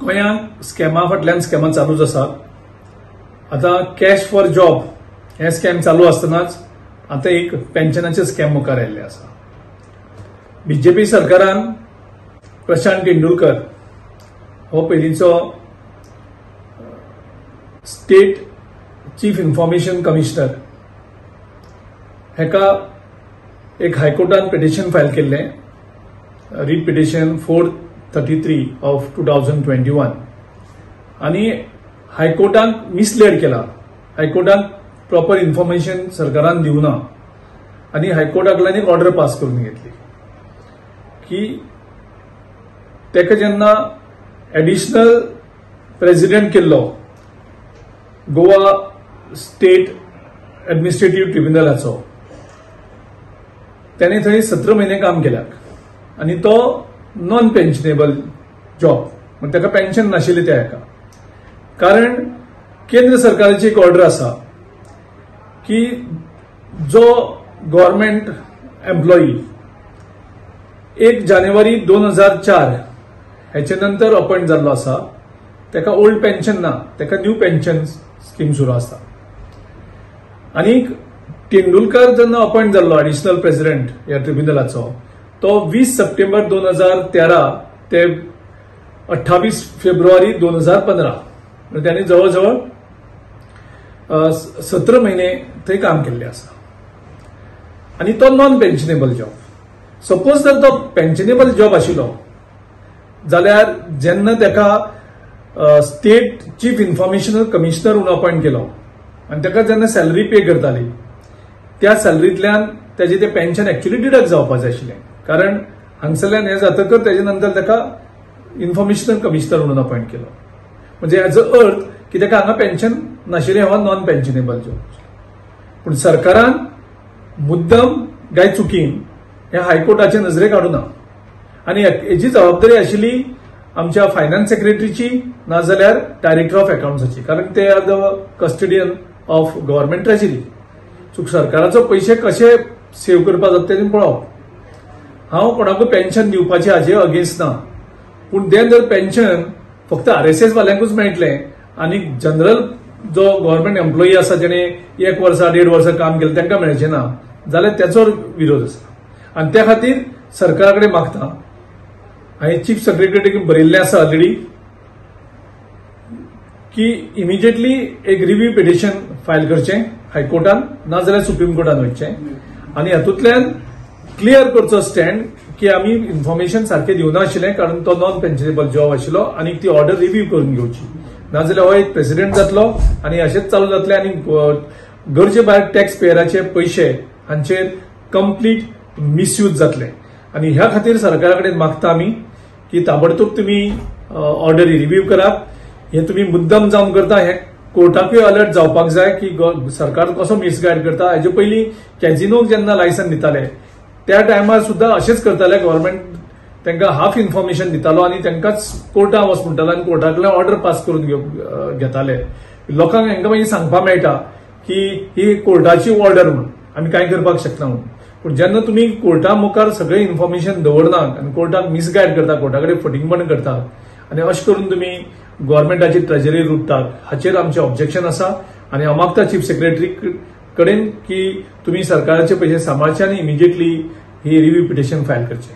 गोंयांत स्कॅमा फाटल्यान स्कॅमां चालूच आसात. आतां कॅश फॉर जॉब हे स्कॅम चालू आसतनाच आतां एक पेन्शनाचे स्कॅम मुखार आयिल्ले आसा. बीजेपी सरकारान प्रशांत तेंडुलकर हो पयलींचो स्टेट चीफ इन्फॉर्मेशन कमिशनर हेका एक हायकोर्टान पिटिशन फायल केल्लें, writ petition 433 of 2021, आनी हायकोर्टान मिसलेड केला. हायकोर्टान प्रॉपर इन्फॉर्मेशन सरकारान दिवना आनी हायकोर्टा कडल्यान एक ऑर्डर पास करून घेतली की तेका जेन्ना एडिशनल प्रेसिडेंट केल्लो गोवा स्टेट एडमिनिस्ट्रेटीव ट्रिब्युनलाचो, त्याने थंय 17 म्हयने काम केल्याक आनी तो नॉन पेन्शनेबल जॉब, म्हण ताका पेन्शन नाशिल्लें त्या हेका. कारण केंद्र सरकाराची एक ऑर्डर आसा की जो गव्हर्मेंट एम्प्लॉई 1 जानेवारी 2004 हेचे नंतर अपॉइंट जाल्लो आसा ताका ओल्ड पेन्शन ना, ताका न्यू पेन्शन स्कीम सुरू आसा. आनी तेंडुलकर जेन्ना अपॉइंट जाल्लो एडिशनल प्रेसिडेंट ह्या ट्रिब्युनलाचो, तो 20 सप्टेंबर 2013 ते 28 फेब्रुवारी 2015, म्हणजे ताणें जवळ जवळ 17 म्हयने थंय काम केल्लें आसा. आनी तो नॉन पेन्शनेबल जॉब. सपोज जर तो पेन्शनेबल जॉब आशिल्लो जाल्यार जेन्ना ताका स्टेट चीफ इन्फॉर्मेशन कमिशनर म्हणून अपॉइंट केलो आनी ताका जेन्ना सॅलरी पे करताली त्या सॅलरींतल्यान ताजें तें पेन्शन एक्चुअली डिडक्ट जावपाक जाय आशिल्लें, कारण हांगसरल्यान हें जातकच ताजे नंतर ताका इन्फॉर्मेशन कमिशनर म्हणून अपॉइंट केलो. म्हणजे एज अ अर्थ की ताका हांगा पेन्शन नाशिल्लें, हो नॉन पेन्शनेबल जॉब. पूण सरकारान मुद्दम काय चुकीन हें हायकोर्टाचे नजरेक हाडूना आनी हेजी जबाबदारी आशिल्ली आमच्या फायनान्स सेक्रेटरीची नाजाल्यार डायरेक्टर ऑफ अकाउंट्साची, कारण ते are the custodian of government treasury. So सरकाराचो पयशे कशे सेव करपाक जाता तें पळोवप. हांव कोणाकूय पेन्शन दिवपाचें हाजे अगेन्स्ट ना, पूण देन जर पेन्शन फक्त आरएसएस वाल्यांकूच मेळटलें आनी जनरल जो गव्हर्मेंट एम्प्लॉई आसा जेणे 1 वर्सा 1.5 वर्सां काम केलें तांकां मेळचें ना जाल्यार तेचो विरोध आसा. आनी त्या खातीर सरकारा कडेन मागता, हांवें चीफ सेक्रेटरीक बरयिल्लें आसा ऑलरेडी की इमिजिएटली एक रिव्यू पिटिशन फायल करचें हायकोर्टान नाजाल्यार सुप्रीम कोर्टान वचचें आनी हातूंतल्यान क्लियर करचो स्टँड की आमी इन्फॉर्मेशन सारकें दिवना आशिल्लें, कारण तो नॉन पेन्शनेबल जॉब आशिल्लो आनी ती ऑर्डर रिव्यू करून घेवची, नाजाल्यार हो एक प्रेसिडेंट जातलो आनी अशेंच चालू जातलें आनी गरजे भायर टॅक्स पेयराचे पयशे हांचेर कंप्लीट मिसयूज जातलें. आनी ह्या खातीर सरकारा कडेन मागता आमी की ताबडतोब तुमी ऑर्डर रिव्यू करात. हे तुमी मुद्दम जावन करता हे कोर्टाकूय अलर्ट जावपाक जाय की सरकार कसो मिसगायड करता. हेजे पयलीं कॅजिनोक जेन्ना लायसन दिताले त्या टायमार सुद्दां अशेंच करताले, गव्हर्मेंट तांकां हाफ इन्फॉर्मेशन दितालो आनी तांकांच कोर्टान वच म्हणटालो आनी कोर्टा कडल्यान ऑर्डर पास करून घेताले. लोकांक हांकां मागीर सांगपाक मेळटा की ही कोर्टाची ऑर्डर म्हणून आमी कांय करपाक शकना म्हणून. पूण जेन्ना तुमी कोर्टा मुखार सगळें इन्फॉर्मेशन दवरनात आनी कोर्टाक मिसगायड करता, कोर्टा कडेन फटींगपण करता आनी अशें करून तुमी गव्हर्मेंटाची ट्रेजरी लुटतात, हाचेर आमचें ऑब्जेक्शन आसा. आनी हांव मागता चीफ सेक्रेटरी कडेन की तुमी सरकाराचे पयशे सांबाळचे आनी इमिजिएटली ही रिव्यू पिटिशन फायल करचें.